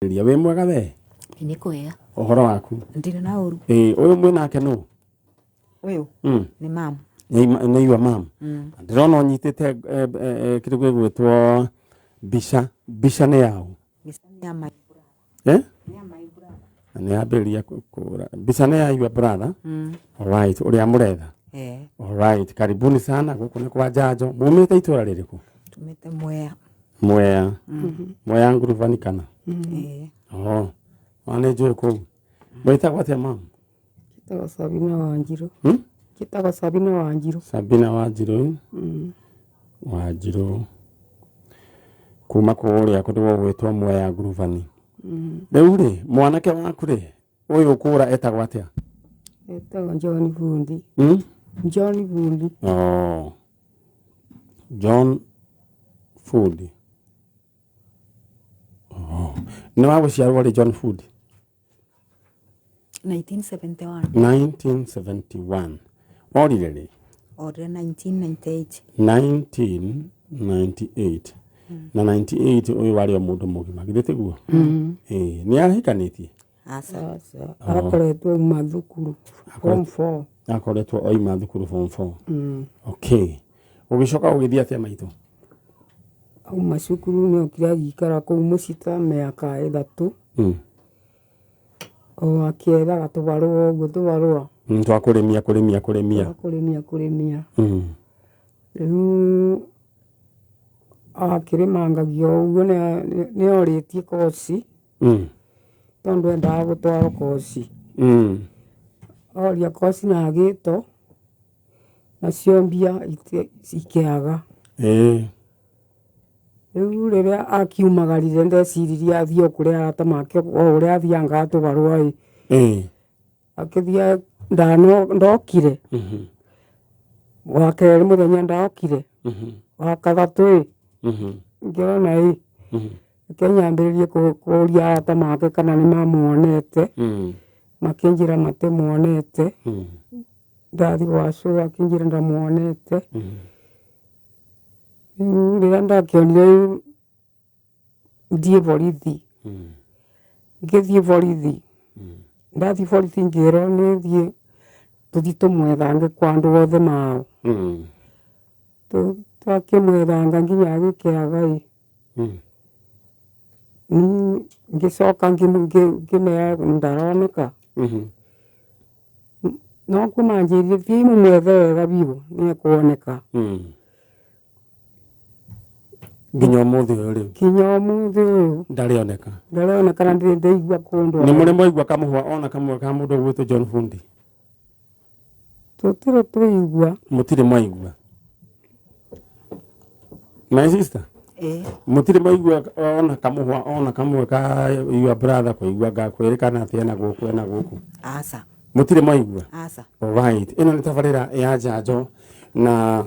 Wĩ mwega we? Nĩ kwega. Ũhoro waku? Ndirĩ na ũru. Ĩĩ, ũyũ mwĩ nake nũ? Ũyũ nĩ mamu. Nĩ your mum. Ndĩrona ũnyitĩte kĩndũ gĩgwĩtwo mbica. Mbica nĩ yaũ? Mbica nĩ ya my brother. Eh? Nĩ ya my brother. Na nĩ yambĩrĩria kũra. Mbica nĩ ya your brother? Alright, ũrĩa mũretha? Eh. Alright, karibuni sana gũkũ nĩ kwa Njanjo. Mumĩte itũra rĩrĩkũ? Tumĩte Mwea. Mwea. Mwea ngurubani kana? Eh. Oh. Ona nĩ njũĩ kũu. Mwĩtagwo atĩa mama? Njĩtagwo Sabina Wanjirũ. Hmm? Njĩtagwo Sabina Wanjirũ. Sabina Wanjirũ. Wanjirũ. Kuma kũrĩa kũndũ gũgwĩtwo Mwea ngurubani. Rĩu rĩ, mwanake waku rĩ, ũyũ ũkũra etagwo atĩa? Etagwo John Bundi. Hmm? John Bundi. Oh. John Fundi. Oh. Nĩ wa gũciarwo rĩ John Fundi? 1971. 1971. Orire rĩ? Orire 1998. 1998. Na 98 ũyũ warĩ o mũndũ mũgima, githĩ tiguo? Ĩĩ, nĩ ahikanĩtie? Aca. Aca. Akoretwo auma thukuru form 4. Akoretwo oima thukuru form 4. Okay. Ũgĩcoka ũgĩthiĩ atĩa maitũ? Auma cukuru nĩ okire agĩikara kũu mũciĩ ta mĩaka 3. O akĩethaga tũbarũa ũguo tũbarũa. Twa kũrĩmia kũrĩmia kũrĩmia. Twa kũrĩmia kũrĩmia. Rĩu akĩrĩmangagia o ũguo nĩ orĩtie koci. Tondũ endaga gũtwarwo koci. Oria koci na agĩtwo, nacio mbia ikĩaga. Rĩu rĩrĩa akiumagarire ndeciririe athiĩ o kũrĩa arata make o ũrĩa athiangaga tũbarũa ĩ. Akĩthiĩ ndokire. Wa kerĩ mũthenya ndokire. Wa gatatũ ĩ, ngĩona ĩ, reke nyambĩrĩrie kũria arata make kana nĩ mamuonete. Makĩnjĩra matimuonete. Ndathiĩ gwa cũcũ akĩnjĩra ndamuonete. Rĩu rĩrĩa ndakĩonire rĩu thiĩ borithi. Ngĩthiĩ borithi, ndathiĩ borithi ngĩrwo nĩ thiĩ tũthiĩ tũmwethange kwa andũ othe mao. Twakĩmwethanga nginya agĩkĩaga ĩ. Ngĩcoka ngĩmera ndaroneka. No kuo manjĩrire thiĩi mũmwethe wega biũ nĩ ekuoneka. Nginya ũmũthĩ ũyũ rĩu? Nginya ũmũthĩ ũyũ. Ndarĩoneka? Ndarĩoneka na ndirĩ ndaigua kũndũ. Nĩ mũrĩ mwaigua kamũhwa ona kamwe ka mũndũ ũgwĩtwo John Fundi? Tũtirĩ twaigua. Mũtirĩ mwaigua? My sister? Eh. Mũtirĩ mwaigua ona kamũhwa ona kamwe ka your brother kũigua ngakwĩrĩkana atĩ ena gũkũ ena gũkũ? Aca. Mũtirĩ mwaigua? Aca. Alright, ĩno nĩ tabarĩra ya njanjo na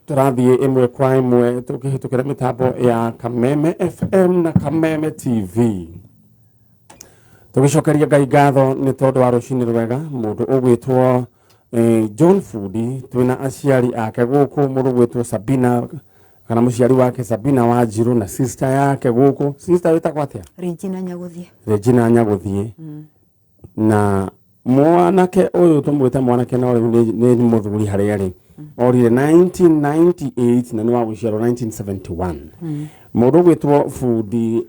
tũrathiĩ ĩmwe kwa ĩmwe tũkĩhĩtũkĩra mĩtambo ya Kameme FM na Kameme TV. Tũgĩcokeria Ngai ngatho nĩ tondũ wa rũcinĩ rwega mũndũ ũgwĩtwo John Fundi twĩna aciari ake gũkũ, mũndũ ũgwĩtwo Sabina kana mũciari wake Sabina Wanjirũ na sister yake gũkũ. Sister wĩtagwo atĩa? Regina Nyagũthiĩ. Regina Nyagũthiĩ. Na mwanake ũyũ tũmwĩte mwanake no rĩu nĩ mũthuri harĩa arĩ. Orire 1998 na nĩ wa gũciarwo 1971. Mũndũ ũgwĩtwo Fundi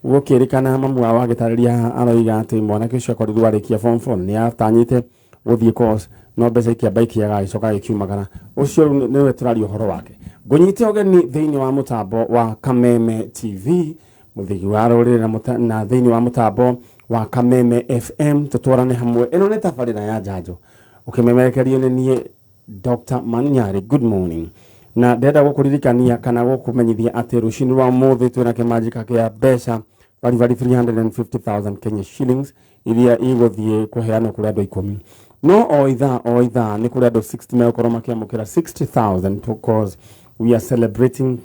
gũkĩrĩkana mamu wao agĩtarĩria aroiga atĩ mwanake ũcio akorirwo arĩkia form 4 nĩ atanyĩte gũthiĩ course no mbeca ikĩamba ikĩaga agĩcoka agĩkiumagara. Ũcio rĩu nĩwe tũraria ũhoro wake. Ngũnyite ũgeni thĩinĩ wa mũtambo wa Kameme TV, mũthigi wa rũrĩrĩ na thĩinĩ wa mũtambo wa Kameme FM, tũtwarane hamwe. Ĩno nĩ tabarĩra ya njanjo ũkĩmemerekerio nĩ niĩ Dr. Manyari. Good morning. Na ndĩrenda gũkũririkania kana gũkũmenyithia atĩ rũcinĩ rwa ũmũthĩ twĩna kĩmanjĩka kĩa mbeca baribari 350,000 Kenya shillings iria igũthiĩ kũheanwo kũrĩ andũ 10. No o ithaa o ithaa nĩ kũrĩ andũ 60 megũkorwo makĩamũkĩra 60,000 because we are celebrating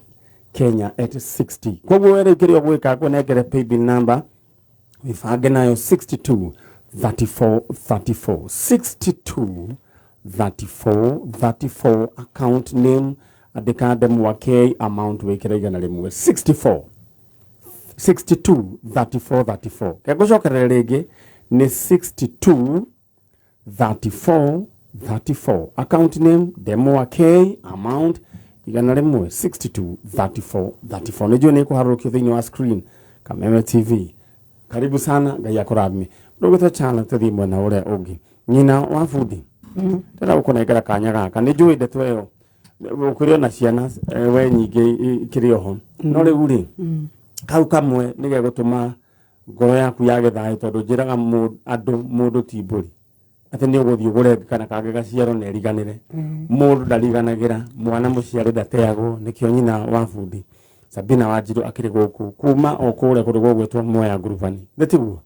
Kenya at 60. Koguo we rĩu kĩrĩa ũgwĩka ngũnengere paybill number wĩbange nayo 62 34 34 62 34 34 account name andĩka ndemwa K amount wĩkĩre 100 64 62 34 34. Kegũcokerera rĩngĩ nĩ 62 34 34. Account name Demo K, amount 100, 62 34 34. Nĩ njũĩ nĩ kũharũrũkio thĩinĩ wa screen Kameme TV. Karibu sana, Ngai akũrathime. Ndũgĩtwo chana tũthiĩ mwena ũrĩa ũngĩ. Nyina wa bundi, ndĩrenda gũkũnengera kanya gaka. Nĩ njũĩ ndeto ĩyo ũkĩrĩ ona ciana we nyingĩ ikĩrĩ oho, no rĩu rĩ kau kamwe nĩ gegũtũma ngoro yaku yage thayũ, tondũ njĩraga andũ mũndũ ti mbũri atĩ nĩ ũgũthiĩ ũgũre kana kangĩ gaciarwo na ĩriganĩre. Mũndũ ndariganagĩra, mwana mũciare ndateagwo. Nĩkĩo nyina wa bundi Sabina Wanjiru akĩrĩ gũkũ kuma o kũrĩa kũndũ gũgwĩtwo Mwea Ngurubani, nĩ tiguo?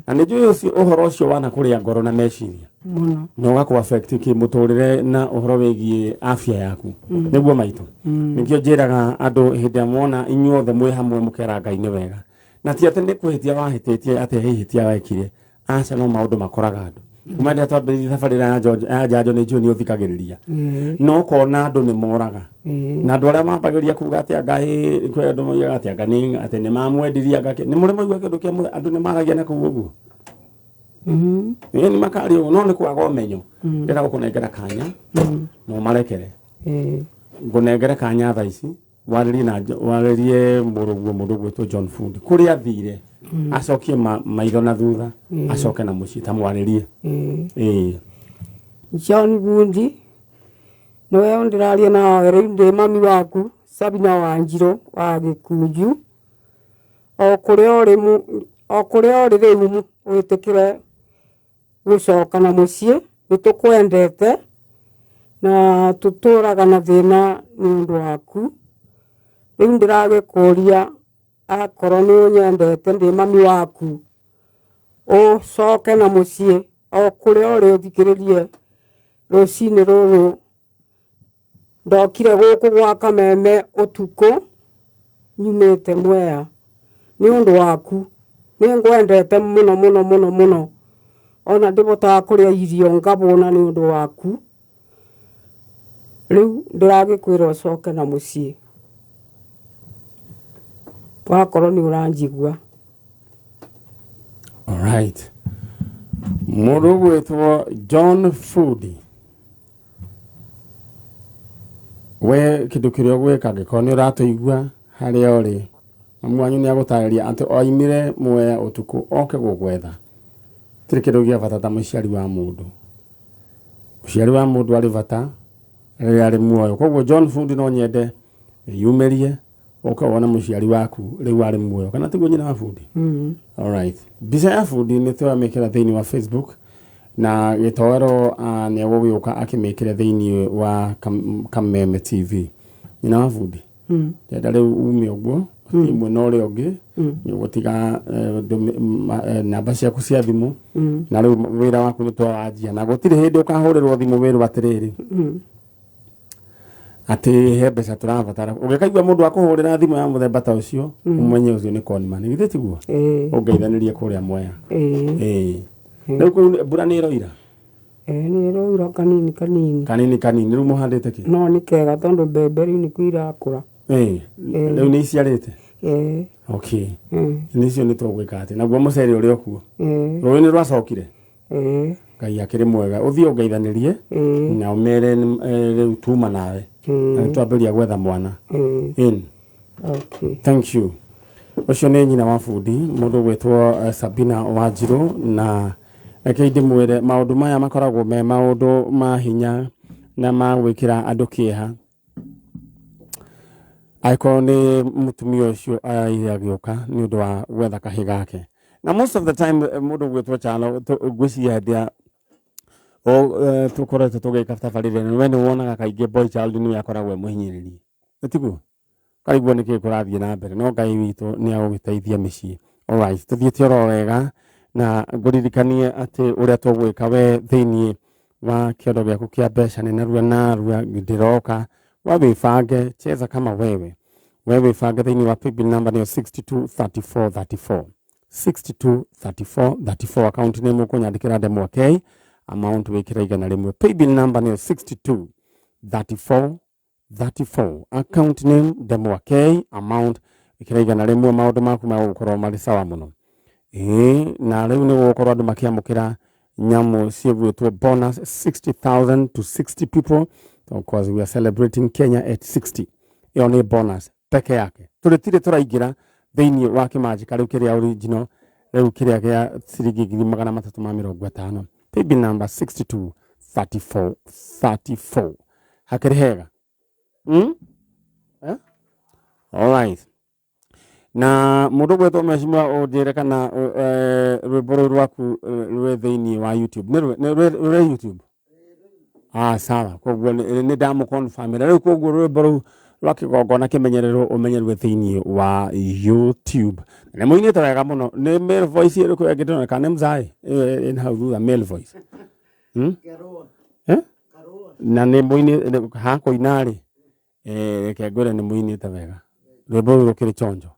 Na nĩ njũĩ ũcio ũhoro ũcio wana kũrĩa ngoro na meciria mũno, na ũgakũ affect kĩmũtũrĩre na ũhoro wĩgiĩ afya yaku, nĩguo maitũ. Nĩkĩo njĩraga andũ hĩndĩ ĩrĩa mona inyuothe mwĩ hamwe mũkera Ngai nĩ wega, na ti atĩ nĩ kwĩhĩtia wahĩtĩtie, atĩ he ihĩtia wekire, aca, no maũndũ makoraga andũ. Kuma rĩrĩa twambĩrĩirie thabarĩra ya njanjo, nĩ njũĩ nĩ ũthikagĩrĩria, no ũkona andũ nĩ moraga na andũ arĩa mambagĩrĩria kuga atĩ anga ĩ kwĩ andũ moigaga atĩ anga nĩ atĩ nĩ mamwendirie, anga nĩ mũrĩ maigua kĩndũ kĩa andũ nĩ maragia na kũu ũguo. Ĩĩ, nĩ makaria ũguo, no nĩ kwaga ũmenyo. Ndĩrenda gũkũnengera kanya no marekere. Ngũnengere kanya thaa ici warĩrie na warĩrie mũrũguo, mũndũ ũgwĩtwo John Fundi, kũrĩa athire acokie maitho na thutha, acoke na mũciĩ, ta mwarĩrie. Ĩĩ. John Bundi, nĩwe ndĩraria nawe rĩu, ndĩ mami waku Sabina Wanjirũ wa Gĩkunju. O kũrĩa ũrĩ o kũrĩa ũrĩ rĩu, wĩtĩkĩre gũcoka na mũciĩ. Nĩ tũkwendete na tũtũraga na thĩna nĩ ũndũ waku. Rĩu ndĩragĩkũria, akorwo nĩ ũnyendete, ndĩ mami waku, ũcoke na mũciĩ. O kũrĩa ũrĩ, ũthikĩrĩrie rũcinĩ rũrũ. Ndokire gũkũ gwa Kameme ũtukũ nyumĩte Mwea nĩ ũndũ waku. Nĩ ngwendete mũno mũno mũno mũno, ona ndĩbotaga kũrĩa irio ngabũna nĩ ũndũ waku. Rĩu ndĩragĩkwĩra ũcoke na mũciĩ, wakorwo nĩ ũranjigua. Alright, mũndũ ũgwĩtwo John Fundi, we kĩndũ kĩrĩa ũgwĩka angĩkorwo nĩ ũratũigua harĩa ũrĩ, mamu wanyu nĩ agũtarĩria atĩ oimire Mwea ũtukũ oke gũgwetha. Tirĩ kĩndũ gĩa bata ta mũciari wa mũndũ. Mũciari wa mũndũ arĩ bata rĩrĩa arĩ muoyo. Koguo John Fundi, no nyende yumĩrie ũke wone mũciari waku rĩu arĩ muoyo, kana tiguo, nyina wa Fundi? Alright. Mbica ya Fundi nĩ tũramĩkĩra thĩinĩ wa Facebook, na gĩtoero nĩ egũgĩũka akĩmĩkĩre thĩinĩ wa Kameme TV. Nyina wa Fundi, ndenda rĩu ume ũguo ũthiĩ mwena ũrĩa ũngĩ, nĩ ũgũtiga namba ciaku cia thimũ, na rĩu wĩra waku nĩ twawanjia, na gũtirĩ hĩndĩ ũkahũrĩrwo thimũ wĩrwo atĩrĩrĩ atĩ he mbeca tũrabatara. Ũngĩkaigua mũndũ akũhũrĩra thimũ ya mũthemba ta ũcio, ũmenye ũcio nĩ conman. Githĩ tiguo? Ĩĩ. Ũngeithanĩrie kũrĩa Mwea. Ĩĩ. Ĩĩ, rĩu kũu mbura nĩ ĩroira? Ĩĩ, nĩ ĩroira kanini kanini. Kanini kanini. Rĩu mũhandĩte kĩ? No nĩ kega tondũ mbembe rĩu nĩkuo irakũra. Ĩĩ, rĩu nĩ iciarĩte? Ĩĩ. Okay, nĩcio nĩ tũgwĩka atĩ naguo mũcere ũrĩ o kuo? Ĩĩ. Rũĩ nĩ rwacokire? Ĩĩ. Ngai akĩrĩ mwega. Ũthiĩ ũngeithanĩrie na ũmere rĩu tuma nawe na nĩ twambĩrĩria gwetha mwana. Ĩĩ. In Okay. Thank you. Ũcio nĩ nyina wa bundi, mũndũ ũgwĩtwo Sabina Wanjirũ. Na reke ndĩmwĩre, maũndũ maya makoragwo me maũndũ ma hinya na ma gwĩkĩra andũ kĩeha, angĩkorwo nĩ mũtumia ũcio araire agĩũka nĩ ũndũ wa gwetha kahĩ gake. Na most of the time mũndũ ũgwĩtwo Chalo, ngwĩciria hĩndĩ ya tũkoretwo tũgĩka tabarĩra ĩno, we nĩ wonaga kaingĩ boy child nĩwe akoragwo e mũhinyĩrĩrie, nĩ tiguo? Karigwo nĩkĩ kũrathiĩ na mbere, no Ngai witũ nĩ agũgĩteithia mĩciĩ. Alright, tũthiĩte oro wega, na ngũririkanie atĩ ũrĩa tũgwĩka, we thĩiniĩ wa kĩondo gĩaku kĩa mbeca nĩ narua narua ndĩroka. We wĩbange, cheza kama wewe. We wĩbange thĩiniĩ wa paybill number nĩyo 623434, 623434. Account name ũkũnyandĩkĩra Ndemwa K, amount wĩkĩre 100. Paybill number nĩyo 6234 34, account name Ndemwa K, amount Ĩkĩra 100 maũndũ maku magũkorwo marĩ sawa mũno. Ĩĩ, na rĩu nĩ gũgũkorwo andũ makĩamũkĩra nyamũ ciĩgwĩtwo bonus 60,000 to 60 people because we are celebrating Kenya at 60. Ĩyo nĩ bonus peke yake. Tũrĩtirĩ tũraingĩra thĩinĩ wa kĩmanjĩka rĩu kĩrĩa original rĩu kĩrĩa gĩa ciringi 350,000. Paybill number 62 34 34. Hakĩrĩ hega? Eh? All right. Na mũndũ gwetwo mheshimiwa ũnjĩre kana rwĩmbo rũu rwaku rwĩ thĩinĩ wa YouTube. Nĩ rwĩ YouTube? Ah, sawa. Koguo nĩ ndamũconfirmĩra rĩu, koguo rwĩmbo rũu rwa kĩgongona kĩmenyererwo ũmenye rwĩ thĩinĩ wa YouTube. Na nĩ mũinĩte wega mũno. Nĩ male voice ĩrĩkũ ĩngĩ ndĩrona kana nĩ mzae ĩyo ĩ hau thutha male voice? Hmm? Eh? Na nĩ mũinĩ hakũina rĩ, reke ngwĩre nĩ mũinĩte wega. Rwĩmbo rũu rũkĩrĩ chonjo.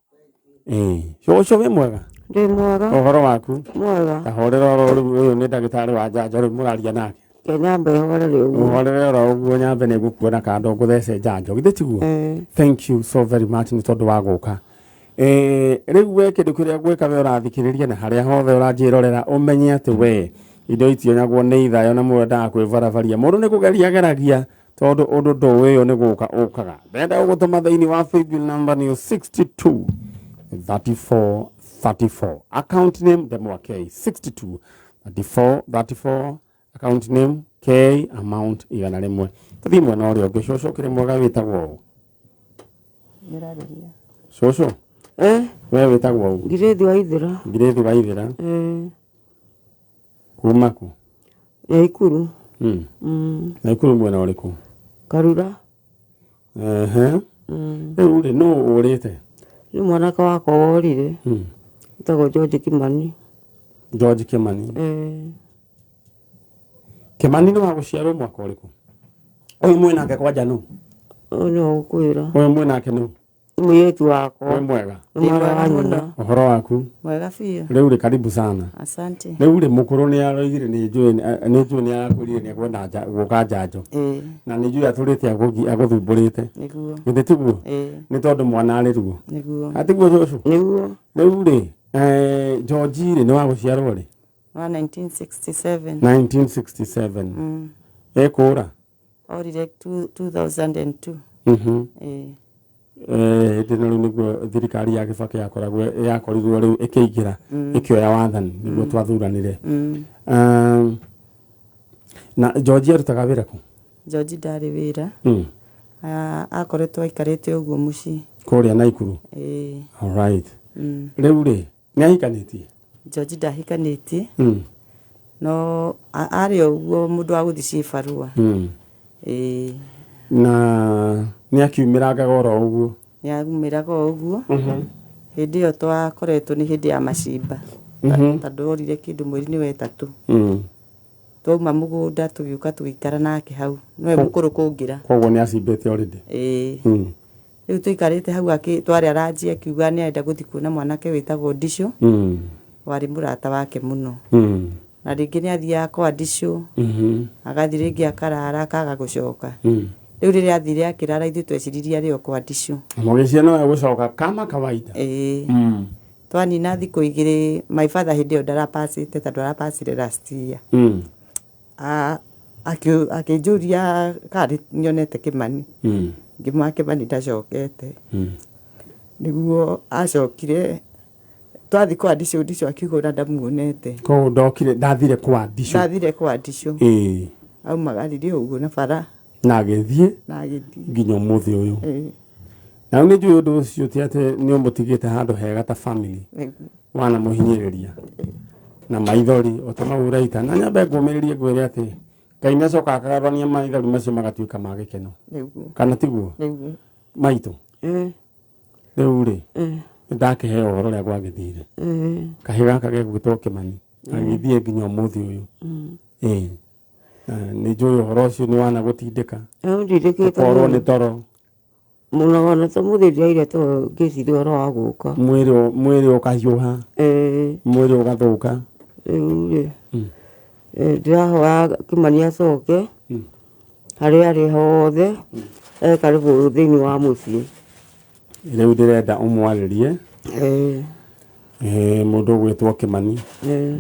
Cũcũ wĩ mwega? Ndĩ mwega. Ũhoro waku? Mwega. Ta horera oro rĩu, ũyũ nĩ ndagĩtarĩ wa njanjo rĩu mũraria nake. Ke nyambe horere ũguo. Ũhorere oro ũguo nyambe nĩ ngũkuona kando ngũthece njanjo. Githĩ tiguo? Eh. Thank you so very much nĩ tondũ wa gũka. Rĩu we kĩndũ kĩrĩa gwĩka we ũrathikĩrĩria na harĩa hothe ũranjĩrorera ũmenye atĩ we indo itionyagwo nĩ ithayo na mũendaga kwĩbarabaria. Mũndũ nĩ kũgeria ageragia tondũ ũndũ ndũĩ ũyũ nĩ gũka ũkaga. Ndenda gũgũtũma thĩinĩ wa paybill number nĩ 62 34 34. Account name Ndemwa K 62 34 34, account name K, amount 100. Tũthiĩ mwena ũrĩa ũngĩ. Cũcũ kĩrĩ mwega, wĩtagwo ũ? Cũcũ? Eh. We wĩtagwo ũ? Ngirĩthi wa Ithĩra. Ngirĩthi wa Ithĩra. Eh. Kuma kũ? Naikuru. Naikuru mwena ũrĩkũ? Karura. Ehe. Rĩu rĩ, nũ ũrĩte? Nĩ mwanake wakwa worire. Wĩtagwo George Kimani. George Kimani. Eh. Kimani nĩ wa gũciarwo mwaka ũrĩkũ? Ũyũ mwĩnake kwanja nũ? Ũyũ nĩwe ũkwĩra. Ũyũ mwĩnake nũ? Nĩ mũirĩtu wakwa. Wĩ mwega? Nĩ mwana wa nyina. Ũhoro waku? Mwega biũ. Rĩu rĩ, karibu sana. Asante. Rĩu rĩ, mũkũrũ nĩ aroigire nĩ njũĩ nĩ arakwĩrire nĩ ekwenda gũka njanjo. Na nĩ njũĩ atũrĩte agũthumbũrĩte. Nĩguo. Githĩ tiguo? Ĩĩ. Nĩ tondũ mwana arĩ ruo. Nĩguo. Atiguo cũcũ? Nĩguo. Rĩu rĩ, George rĩ, nĩ wa gũciarwo rĩ? Wa 1967. 1967. Ekũra? Orire 2002. Ĩĩ. Hĩndĩ ĩno rĩu nĩguo thirikari ya Kibaki yakoragwo yakorirwo rĩu ĩkĩingĩra ĩkĩoya wathani nĩguo twathuranire. Na George arutaga wĩra kũ? George ndarĩ wĩra. Akoretwo aikarĩte ũguo mũciĩ. Kũrĩa Naikuru? Ĩĩ. All right. Rĩu rĩ, nĩ ahikanĩtie? George ndahikanĩtie. No arĩ o ũguo mũndũ wa gũthiĩ cibarũa. Ĩĩ. Na nĩ akiumĩrangaga oro ũguo? Nĩ aumĩraga o ũguo. Hĩndĩ ĩyo twakoretwo nĩ hĩndĩ ya macimba. Tondũ orire kĩndũ mweri-inĩ wa 3. Twauma mũgũnda tũgĩũka tũgĩikara nake hau. Nĩwe mũkũrũ kũngĩra. Koguo nĩ acimbĩte already? Ĩĩ. Rĩu tũikarĩte hau twarĩ aranjia akiuga nĩ arenda gũthiĩ kuona mwanake wĩtagwo Ndicũ. Warĩ mũrata wake mũno. Na rĩngĩ nĩ athiaga kwa Ndicũ. Agathiĩ rĩngĩ akarara akaga gũcoka. Rĩu rĩrĩa athire akĩrara ithuĩ tweciririe arĩ o kwa Ndicũ. Mũgĩcia no egũcoka kama kawaida. Ĩĩ. Twanina thikũ igĩrĩ my father hĩndĩ ĩyo ndarapacĩte tondũ arapacire last year. Akĩnjũria kana nyonete Kimani. Ngĩmwĩra Kimani ndacokete. Nĩguo acokire twathiĩ kwa Ndicũ, Ndicũ akiuga ona ndamuonete. Koguo ndokire ndathire kwa Ndicũ. Ndathire kwa Ndicũ. Ĩĩ. Aumagarire ũguo na bara. Na agĩthiĩ Na agĩthiĩ. nginya ũmũthĩ ũyũ. Ĩĩ. Na rĩu nĩ njũĩ ũndũ ũcio ti atĩ nĩ ũmũtigĩte handũ hega ta family. Nĩguo. Wanamũhinyĩrĩria na maithori o ta mau ũraita. Na nyambe ngũmĩrĩrie ngwĩre atĩ Ngai nĩ acokaga akagarũrania maithori macio magatuĩka ma gĩkeno. Nĩguo. Kana tiguo? Nĩguo. Maitũ. Rĩu rĩ, nĩ ndakĩheo ũhoro ũrĩa gwagĩthire. Kahĩ gaka gegwĩtwo Kimani. Agĩthiĩ nginya ũmũthĩ ũyũ. Ĩĩ. Nĩ njũĩ ũhoro ũcio nĩ wanagũtindĩka. Nĩũndindĩkĩte Ũkorwo nĩ mũno. toro. Mũno ona ta mũthĩ ndĩraire toro ngĩciria ũhoro wa gũka. Mwĩrĩ ũkahiũha. Mwĩrĩ ũgathũka. Rĩu rĩ, ndĩrahoya Kimani acoke harĩa arĩ hothe, e karibu thĩinĩ wa mũciĩ. Rĩu ndĩrenda ũmwarĩrie. Ĩĩ. Eh, mũndũ ũgwĩtwo Kĩmani. Ĩĩ.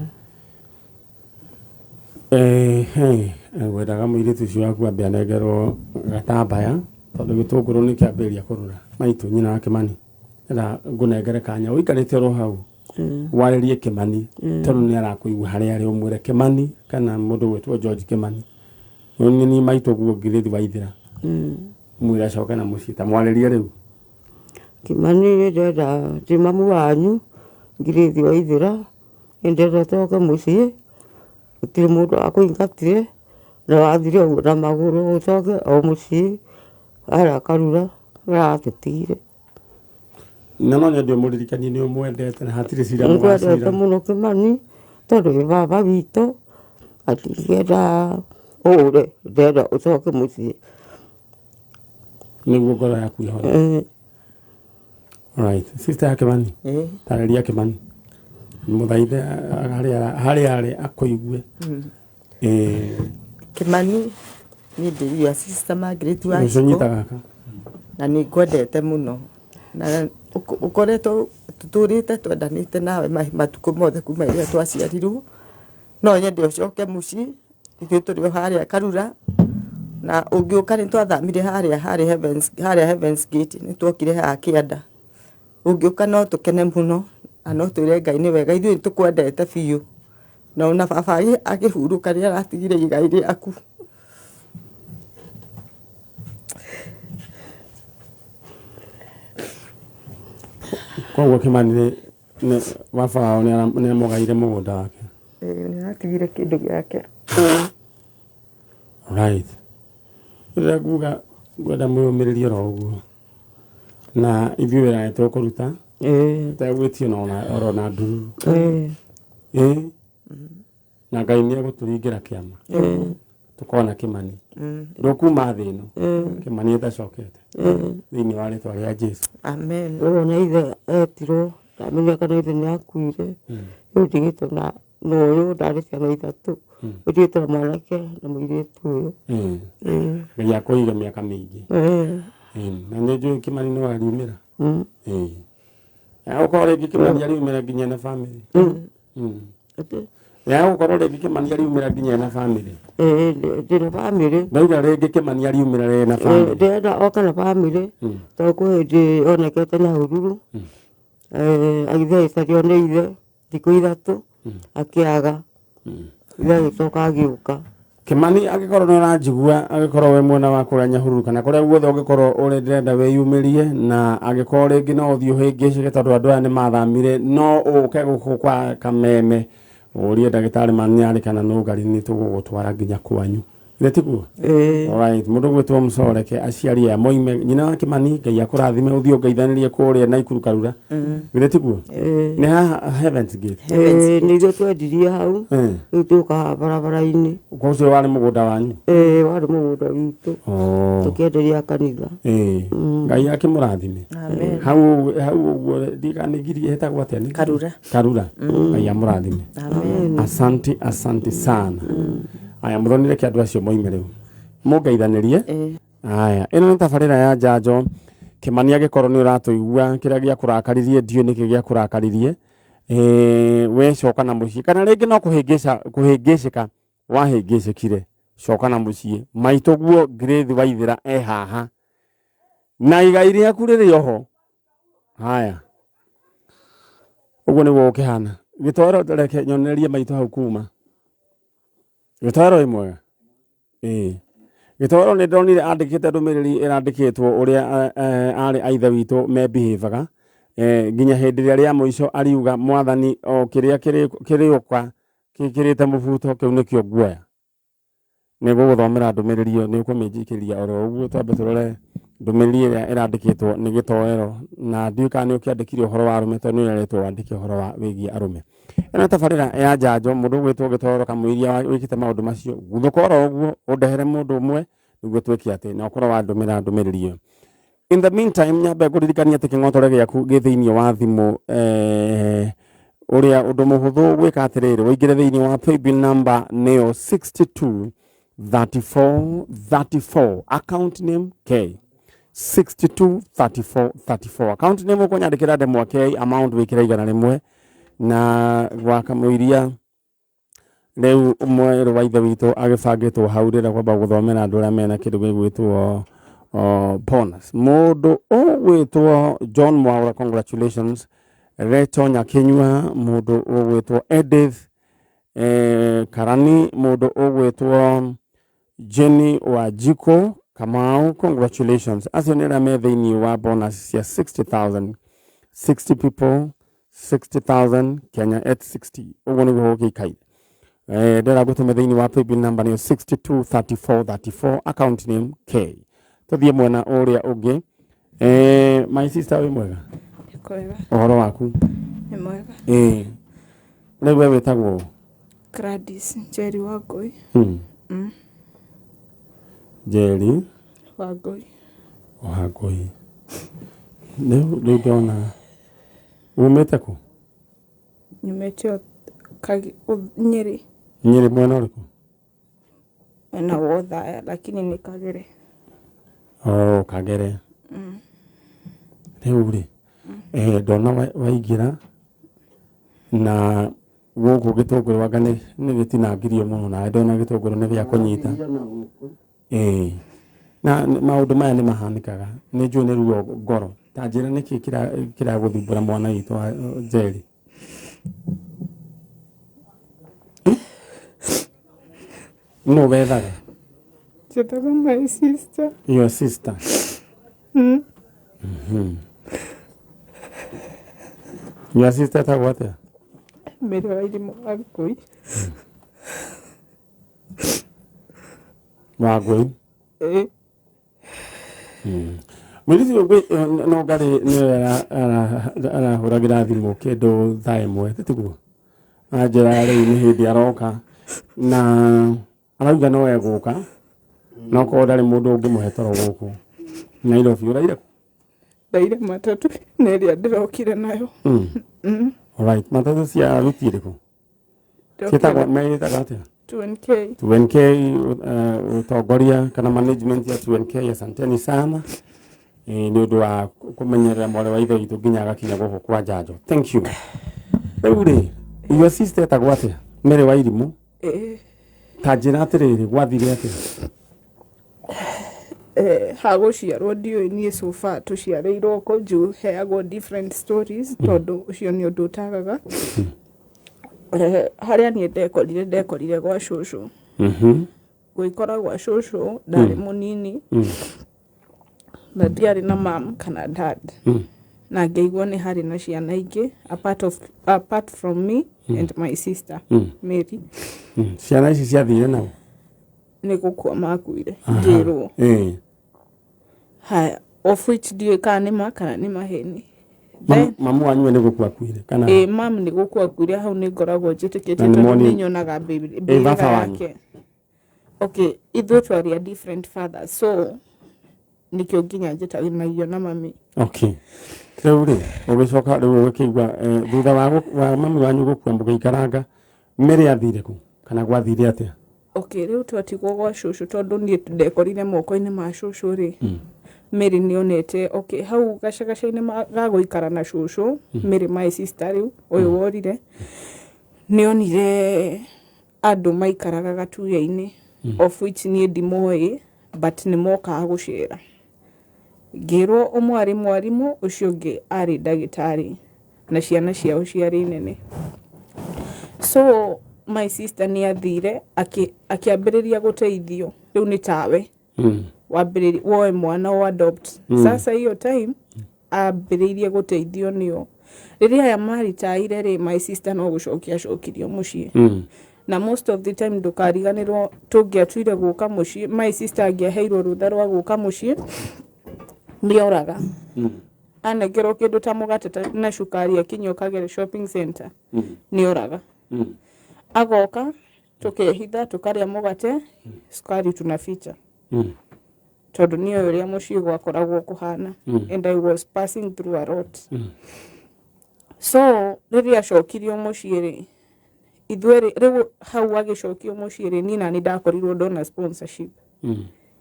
Eh, ngwendaga mũirĩtu ũcio waku ambe anengerwo gatambaya tondũ gĩtũngũrũ nĩ kĩambĩrĩria kũrũra. Maitũ nyina wa Kĩmani, ndĩrenda ngũnengere kanya ũikarĩte oro hau warĩrie Kĩmani tondũ nĩ arakũigua harĩa arĩ ũmwĩre Kĩmani kana mũndũ ũgwĩtwo George Kĩmani. Nĩ niĩ maitũ guo Ngirĩthi Waithĩra. Mwĩre acoke na mũciĩ ta mwarĩrie rĩu. Kĩmani nĩ ndĩrenda ndĩ mamu wanyu Ngirĩthi Waithĩra nĩ ndĩrenda ũcoke mũciĩ gũtirĩ mũndũ wakũingatire na wathire ũguo na magũrũ ũcoke o mũciĩ harĩa Karura maratũtigire. Na no nyende ũmũririkanie nĩ ũmwendete na hatirĩ cira Nĩngwendete mũgacira. mũno Kĩmani tondũ wĩ baba witũ na ndingĩenda ũũre ndĩrenda ũcoke mũciĩ. Nĩguo ngoro yaku ĩhore. Ĩĩ. Alright. Sister ya Kĩmani. Ĩĩ. Tarĩria Kĩmani. Mũthaithe harĩa harĩa arĩ akũigue. Ĩĩ. Kĩmani niĩ ndĩ your sister Margaret Ũcio Wanjikũ nyita gaka. na nĩ ngwendete mũno na ũkoretwo tũtũrĩte twendanĩte nawe matukũ mothe kuma rĩrĩa twaciarirwo no nyende ũcoke mũciĩ ithuĩ tũrĩ o harĩa Karura na ũngĩũka nĩ twathamire harĩa harĩ Heavens, harĩa Heavens Gate nĩ twokire haha kĩanda ũngĩũka no tũkene mũno na no twĩre Ngai nĩ wega ithuĩ nĩ tũkwendete biũ na ona baba akĩhurũka nĩ aratigire igai rĩaku. Koguo Kĩmani nĩ baba wao nĩ amũgaire mũgũnda wake. Ĩĩ nĩ aratigire kĩndũ gĩake. Right. Rĩrĩa nguga ngwenda mwĩyũmĩrĩrie oro ũguo na ithuĩ wĩra nĩ tũkũruta Ĩĩ. tegwĩtio oro na ndururu. Ĩĩ. Ĩĩ. Na Ngai nĩ egũtũringĩra kĩama. Tũkona Kĩmani. Ndũkuma thĩ ĩno. Kĩmani ĩtacokete. Thĩinĩ wa rĩtwa rĩa Jesu. Amen. Rĩu ona ithe etirwo ndamenya kana ithe nĩ akuire rĩu ndigĩtwo na ũyũ ndarĩ ciana ithatũ rĩu ndigĩtwo na mwanake na mũirĩtu ũyũ. Ĩĩ. Ĩĩ. Ngai akũige mĩaka mĩingĩ. Ĩĩ. Ĩĩ. Na nĩ njũĩ Kĩmani no ariumĩra. Ĩĩ. Gũkorwo rĩngĩ Kĩmani ariumĩra nginya na bamĩrĩ. Ya gũkorwo rĩngĩ Kĩmani ariumĩra nginya na bamĩrĩ. Ĩĩ ndĩna bamĩrĩ. Ndauga rĩngĩ Kĩmani ariumĩra na bamĩrĩ. Ndĩrenda oke na bamĩrĩ tondũ kwĩ hĩndĩ onekete Nyahururu agĩthiĩ agĩcario nĩ ithe thikũ ithatũ akĩaga ithe agĩcoka agĩũka. Kĩmani angĩkorwo nĩ ũranjigua angĩkorwo wĩ mwena wa kũrĩa Nyahururu kana kũrĩa guothe ũngĩkorwo ũrĩ ndĩrenda wĩyumĩrie na angĩkorwo rĩngĩ no ũthiĩ ũhĩngĩcĩke tondũ andũ aya nĩ mathamire no ũke gũkũ kwa Kameme ũrie ndagĩtarĩ Maniarĩ kana Nũngari nĩ tũgũgũtwara nginya kwanyu. Githĩ tiguo? Ĩĩ. Alright, mũndũ ũgwĩtwo Mũcoreke aciari aya moime nyina wa Kĩmani Ngai akũrathime ũthiĩ ũngeithanĩrie kũrĩa Naikuru Karura. Githĩ tiguo? Nĩ haha Heavens Gate. Ĩĩ nĩ ithuĩ twendirie hau rĩu tũka haha barabara-inĩ. Kwa ũcio warĩ mũgũnda wanyu? Ĩĩ warĩ mũgũnda witũ tũkĩenderia kanitha. Ĩĩ. Ngai akĩmũrathime. Amen. Hau hau ũguo ndika nĩ ngiri ĩtagwo atĩa? Nĩ ngiri? Karura. Karura. Ngai amũrathime. Amen. Asante, asante sana. Aya mũthonire kĩ andũ acio moime rĩu. Mũngeithanĩrie. Aya, ĩno nĩ tabarĩra ya njanjo. Kĩmani angĩkorwo nĩ ũratũigua kĩrĩa gĩakũrakaririe ndiũĩ nĩkĩ gĩakũrakaririe. We coka na mũciĩ kana rĩngĩ no kũhĩngĩcĩka wahĩngĩcĩkire coka na mũciĩ maitũ guo Grace Waithĩra e haha na igai rĩaku rĩrĩ oho. Haya, ũguo nĩguo gũkĩhana. Gĩtoero reke nyonererie maitũ hau kuma. Gĩtoero ĩ mwega. Ĩĩ. Gĩtoero nĩ ndonire andĩkĩte ndũmĩrĩri ĩrandĩkĩtwo ũrĩa arĩ a ithe witũ mebehavaga nginya hĩndĩ ĩrĩa rĩa mũico ariuga mwathani o kĩrĩa kĩrĩũka kĩkĩrĩte mũbuto kĩu nĩkĩo nguoya. Nĩ ngũgũthomera ndũmĩrĩri ĩyo nĩ ũkũmĩnjikĩria oro ũguo twambe tũrore ndũmĩrĩri ĩrĩa ĩrandĩkĩtwo nĩ Gĩtoero na ndiũĩ kana nĩ ũkĩandĩkire ũhoro wa arũme tondũ nĩ ũreretwo wandĩke ũhoro wa wĩgiĩ arũme. Ĩno tabarĩra ya njanjo mũndũ ũgwĩtwo Gĩtoero kamũiria wĩkĩte maũndũ macio guthũka oro ũguo ũndehere mũndũ ũmwe nĩguo twĩke atĩ na ũkorwo wandũmĩra ndũmĩrĩri ĩyo. In the meantime nyambe ngũririkanie atĩ kĩng'otore gĩaku gĩ thĩinĩ wa thimũ ũrĩa ũndũ mũhũthũ gwĩka atĩrĩrĩ ũingĩre thĩinĩ wa paybill number nĩyo 62 34 34 account name K 62 34 34. Account name ũkũnyandĩkĩra Ndemwa K, amount wĩkĩre 100 na gwaka mũiria. Rĩu mwerũ wa ithe witũ agĩbangĩtwo hau, rĩrĩa kwamba gũthomera andũ arĩa mena kĩndũ gĩgwĩtwo bonus. Mũndũ ũgwĩtwo John Mwaura, congratulations. Reto Nyakinyua, mũndũ ũgwĩtwo Edith Karani, mũndũ ũgwĩtwo Jenny Wajiko Kamau, congratulations. Acio nĩ arĩa me thĩinĩ wa bonus cia 60,000. 60 people, 60,000 Kenya at 60. Ũguo nĩguo gũgĩikaire. Ndĩrenda ngũtũme thĩinĩ wa paybill number nĩyo 623434, account name K. Tũthiĩ mwena ũrĩa ũngĩ. My sister, wĩ mwega? Kwega. Ũhoro waku? Nĩ mwega. Rĩu we wĩtagwo? Gladys Njeri Wangũi. Njeri Wangũi. Wangũi. Rĩu ndona umĩte kũ? Nyumĩte Nyĩrĩ. Nyĩrĩ mwena ũrĩkũ? Mwena wa Othaya, lakini nĩ Kagere. Oh, Kagere. Rĩu rĩ, ndona waingĩra na gũkũ gĩtũngũrũ anga nĩ gĩtinangirio mũno, na ndona gĩtũngũrũ nĩ gĩa kũnyita. Na maũndũ maya nĩ mahanĩkaga, nĩ njũĩ nĩ ruo ngoro. Ta njĩra nĩkĩ kĩragũthumbũra mwana witũ wa Njeri? Nũ wethaga? Njĩtaga my sister. Your sister. Your sister etagwo atĩa? Mary wa Irimũ Wangũi. Wangũi. Ĩĩ. Mũirĩtu ũyũ no ngarĩ nĩwe arahũragĩra thimũ kĩndũ thaa 1, tiguo? Anjĩra rĩu nĩ hĩndĩ aroka na arauga no egũka, no korwo ndarĩ mũndũ ũngĩmũhe toro gũkũ Nairobi. Ũraire kũ? Ndaire matatũ na ĩrĩa ndĩrokire nayo. Alright, matatũ cia wiki ĩrĩkũ? Ciĩtagwo, meĩtaga atĩa? 2NK. 2NK, ũtongoria kana management ya 2NK, asanteni sana nĩ ũndũ wa kũmenyerera mwarĩ wa ithe witũ nginya agakinya gũkũ kwa njanjo. Thank you. Rĩu rĩ, your sister etagwo atĩa? Mary wa Irimũ. Ĩĩ. Ta njĩra atĩrĩrĩ, gwathire atĩa? Hagũciarwo ndiũĩ niĩ, so far tũciarĩirwo kũ juu heagwo different stories, tondũ ũcio nĩ ũndũ ũtagaga. Harĩa niĩ ndekorire gwa cũcũ. Gwĩkora gwa cũcũ ndarĩ mũnini na ndiarĩ na mam kana dad, na ngĩigua nĩ harĩ na ciana ingĩ apart from me and my sister Mary. Ciana ici ciathire nao? Nĩ gũkua makuire, ngĩrwo. Haya, of which ndiũĩ kana nĩ ma kana nĩ maheni. Mamu wanyu we nĩ gũkua akuire kana? Ĩ, mam nĩ gũkua akuire, hau nĩ ngoragwo njĩtĩkĩtie Na nĩ tondũ moni- nĩ nyonaga mbĩrĩra Baba wanyu? yake. Okay, ithuĩ twarĩ a different fathers, so nĩkĩo nginya njĩtanagio na mami. Okay. Rĩu rĩ, ũgĩcoka rĩu ũgĩkĩigua thutha wa mami wanyu gũkua mũgĩikaranga, Mary athire kũ kana gwathire atĩa? Okay, rĩu twatigwo gwa cũcũ, tondũ niĩ ndekorire moko-inĩ ma cũcũ rĩ, Mary nĩonete, okay, hau gacagaca-inĩ ga gũikara na cũcũ. Mary, my sister, rĩu ũyũ worire, nĩonire andũ maikaraga gatuya-inĩ, of which niĩ ndimoĩ, but nĩ mokaga gũcera. Ngĩrwo ũmwe arĩ mwarimũ, ũcio ũngĩ arĩ ndagĩtarĩ, na ciana ciao ciarĩ nene. So my sister nĩ athire akĩambĩrĩria gũteithio. Rĩu nĩ tawe wambĩrĩria woe mwana o adopt. Sasa hiyo time ambĩrĩirie gũteithio nĩo. Rĩrĩa aya maritaire rĩ, my sister no gũcokia acokirio mũciĩ. Na most of the time, ndũkariganĩrwo, tũngĩatuire gũka mũciĩ, my sister angĩaheirwo rũtha rwa gũka mũciĩ, nĩoraga. Anengerwo kĩndũ ta mũgate na cukari akinyio Kagere Shopping Center, nĩoraga. Agoka tũkehitha, tũkarĩa mũgate, cukari tunaficha, tondũ nĩoĩ ũrĩa mũciĩ gwakoragwo kũhana, and I was passing through a lot. So rĩrĩa acokirio mũciĩ rĩ, ithuĩ rĩ, rĩu hau agĩcokio mũciĩ rĩ, niĩ nani ndakorirwo ndona sponsorship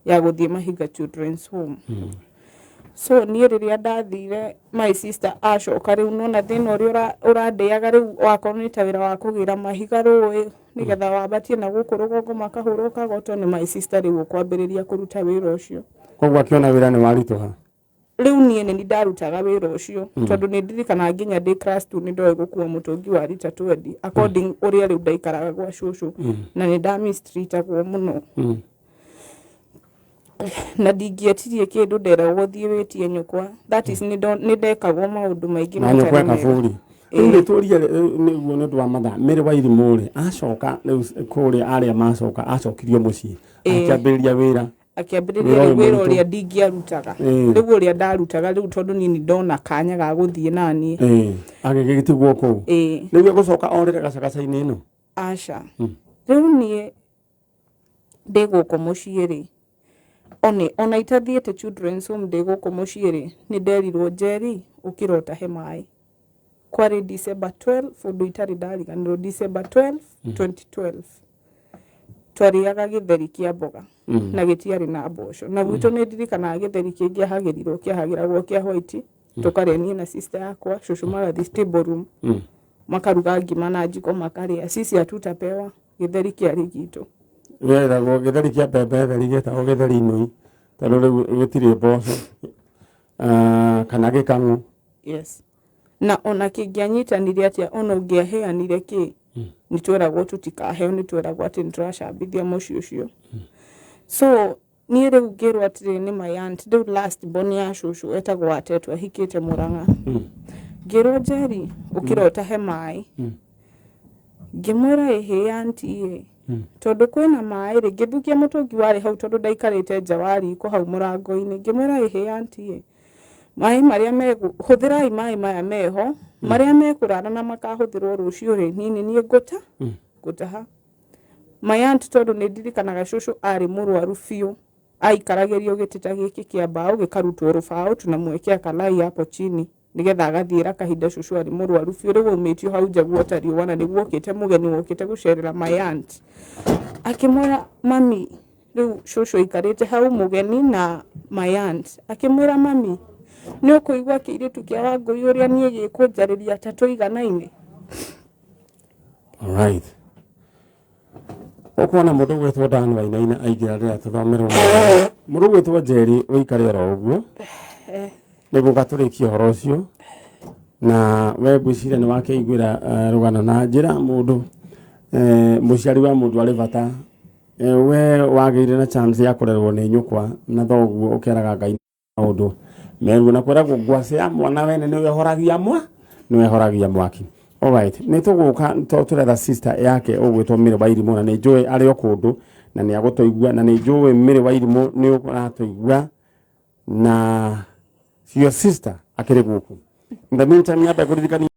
ya gũthiĩ Mahiga Children's Home. So niĩ rĩrĩa ndathire, my sister acoka rĩu nona thĩna ũrĩa ũrandĩaga rĩu, wakorwo nĩ ta wĩra wa kũgĩra mahiga rũĩ nĩgetha wambatie na gũkũ rũgongo makahũrwo kagoto, nĩ my sister rĩu ũkwambĩrĩria kũruta wĩra ũcio. Koguo akĩona wĩra nĩ waritũha. Rĩu niĩ nĩ ndarutaga wĩra ũcio, tondũ nĩ ndirikanaga nginya ndĩ class 2 nĩ ndoĩ gũkua mũtũngi wa rita 20, according ũrĩa rĩu ndaikaraga gwa cũcũ, na nĩ ndamistreatagwo mũno. Na ndingĩetirie kĩndũ, nderagwo thiĩ wĩtie nyũkwa. That is, nĩ ndekagwo maũndũ maingĩ na nyũkwa matarĩ mega. Kaburi rĩu nĩ tũrie nĩguo nĩ ũndũ wa mathaa. Mĩrĩ wa irimũ rĩ, acoka rĩu kũrĩa arĩa macoka, acokirio mũciĩ akĩambĩrĩria wĩra. Akĩambĩrĩria Wĩra rĩu ũyũ wĩra mũritũ. Ũrĩa ndingĩarutaga. Rĩu ũrĩa ndarutaga rĩu, tondũ niĩ nĩ ndona kanya ga gũthiĩ naniĩ. Agĩgĩtigwo kũu. Rĩu egũcoka orĩre gacagaca-inĩ ĩno. Aca, rĩu niĩ ndĩ gũkũ mũciĩ rĩ, one ona itathiĩte children's home, ndĩ gũkũ mũciĩ rĩ, nĩ nderirwo, "Njeri, ũkĩra ũtahe maĩ." Kwarĩ December 12, ũndũ itarĩ ndariganĩrwo, December 12 2012. Twarĩaga gĩtheri kĩa mboga na gĩtiarĩ na mboco, na gwitũ nĩ ndirikanaga gĩtheri kĩngĩahagĩrirwo kĩahagĩragwo kĩa white, tũkarĩa niĩ na sister yakwa. Cũcũ magathiĩ stable room, makaruga ngima na njiko makarĩa, sisi hatutapewa, gĩtheri kĩarĩ gitũ. Wĩragwo gĩtheri kĩa mbembe theri gĩtagwo gĩtheri nui, tondũ rĩu gĩtirĩ mboco. Ah, kana gĩkang'ũ. Yes, na ona kĩngĩanyitanire atĩa, ona ũngĩaheanire kĩ, nĩ tweragwo tũtikaheo, nĩ tweragwo atĩ nĩ tũracambithia mũciĩ ũcio. So niĩ rĩu ngĩrwo atĩrĩ nĩ my aunt, rĩu last born ya cũcũ, etagwo Atetũ, ahikĩte Mũrang'a. Ngĩrwo, "Njeri, ũkĩra ũtahe maĩ." Ngĩmwĩra, "Ĩhĩ aunty ĩ, tondũ kwĩna maĩ rĩ." Ngĩthukia mũtũngi warĩ hau, tondũ ndaikarĩte nja wa riko hau mũrango-inĩ. Ngĩmwĩra, "Ĩhĩ aunty ĩ, maĩ marĩa megũ hũthĩrai maĩ maya meho, marĩa mekũrara na makahũthĩrwo rũciũ rĩ, niĩ nĩ niĩ ngũta ngũtaha." My aunt, tondũ nĩ ndirikanaga cũcũ arĩ mũrwaru biũ, aikaragĩrio gĩtĩ ta gĩkĩ kĩa mbaũ, gĩkarutwo rũbaũ, tunamwekea kalai hapo chini nĩgetha agathiĩra kahinda. Cũcũ arĩ mũrwaru biũ, rĩu aumĩtio hau nja guota riũa, na nĩguo okĩte mũgeni wokĩte gũcerera my aunt. Akĩmwĩra mami, rĩu cũcũ aikarĩte hau mũgeni na my aunt, akĩmwĩra, "Mami, nĩ ũkũigua kĩirĩtu kĩa Wangũi ũrĩa niĩ gĩkũnjarĩria ta tũiganaine?" Alright. Ũkuona mũndũ ũgwĩtwo Dan Wainaina aingĩra rĩrĩa tũthomerwo. Mũndũ ũgwĩtwo Njeri, ũikare oro ũguo nĩguo gatũrĩkie ũhoro ũcio. Na we ngwĩciria nĩ wakĩiguĩra rũgano na njĩra mũndũ mũciari wa mũndũ arĩ bata. We wagĩire na chance ya kũrerwo nĩ nyũkwa na thoguo, ũkeraga Ngai maũndũ meruo na kwĩragwo ngwacĩ ya mwana wene nĩwe horagia mwa nĩwe horagia mwaki. Alright, nĩ tũgũka to tũretha sister yake ũgwĩtwo Mĩrĩ wa Irimũ, na nĩ njũĩ arĩ o kũndũ na nĩ agũtũigua, na nĩ njũĩ Mĩrĩ wa Irimũ nĩ ũratũigua na your sister akĩrĩ gũkũ. In the meantime, nyambe kũririkania.